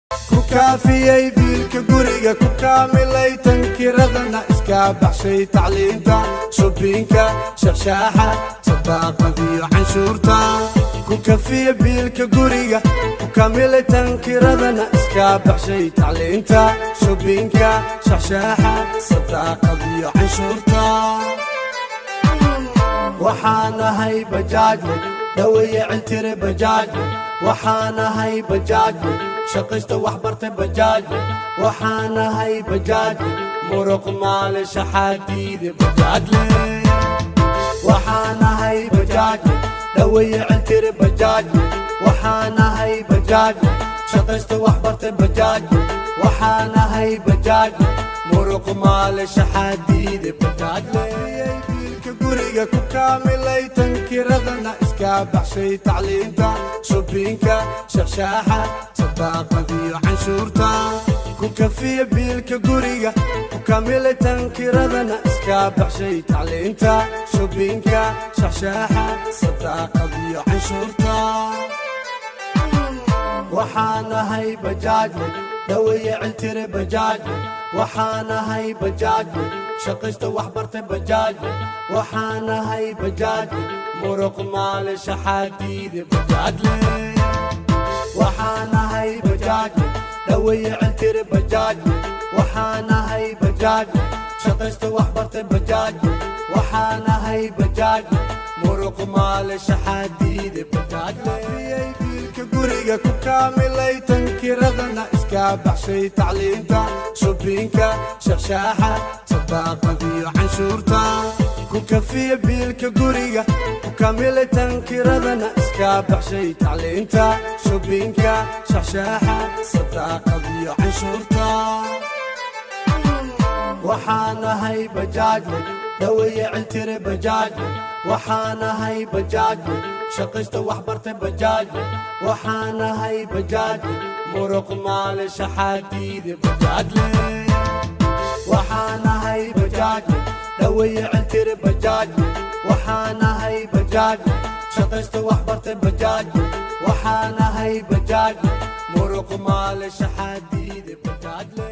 Ku kaafiyey biilka guriga, ku kaamilay tankiradana, iska baxshay tacliinta, shopping-ka, shaxshaaxa, sadaaqadiyo canshuurta. Ku kafiye biilka guriga, ku kaamilay tankiradana, iska baxshay tacliinta, shopping-ka, shaxshaaxa, sadaaqadiyo canshuurta. Waxaan ahay bajaajle, dhaweeye ciltire bajaajle. Waxaan ahay bajaajle, shaqaysta, waxbartay bajaajle. Waxaan ahay bajaajle, muruq maale, shaxaadiide bajaajle. Waxaan ahay bajaajle, dhaweeye ciltire bajaajle. Waxaan ahay bajaajle, shaqaysta, waxbartay bajaajle. Waxaan ahay bajaajle, muruq maale, shaxaadiide bajaajle. Biilka guriga, ku kaamilay tankiradana, iska baxshay tacliinta, shopping-ka, shaxshaaxa, sadaaqadiyo canshuurta. Ku kafiye biilka guriga, ku kaamilay tankiradana, iska baxshay tacliinta, shopping-ka, shaxshaaxa, sadaaqadiyo canshuurta. Waxaan ahay bajaajle, dhaweeye ciltire bajaajle. Waxaan ahay bajaajle, shaqaysta, waxbartay bajaajle. Waxaan ahay bajaajle, muruq maale, shaxaadiide bajaajle. Waxaan ahay bajaajle, dhaweeye ciltire bajaajle. Waxaan ahay bajaajle, shaqaysta, waxbartay bajaajle. Waxaan ahay bajaajle, muruq maale, shaxaadiide bajaajle. Biilka guriga, ku kaamilay tankiradana, iska baxshay tacliinta, shopping-ka, shaxshaaxa, sadaaqadiyo canshuurta. Ku kafiye biilka guriga, ku kaamilay tankiradana, iska baxshay tacliinta, shopping-ka, shaxshaaxa, sadaaqadiyo canshuurta. Waxaan ahay bajaajle, dhaweeye ciltire bajaajle. Waxaan ahay bajaajle, shaqaysta, waxbartay bajaajle. Waxaan ahay bajaajle, muruq maale, shaxaadiide bajaajle. Waxaan ahay bajaajle, dhaweeye ciltire bajaajle. Waxaan ahay bajaajle, shaqaysta, waxbartay bajaajle. Waxaan ahay bajaajle, muruq maale, shaxaadiide bajaajle.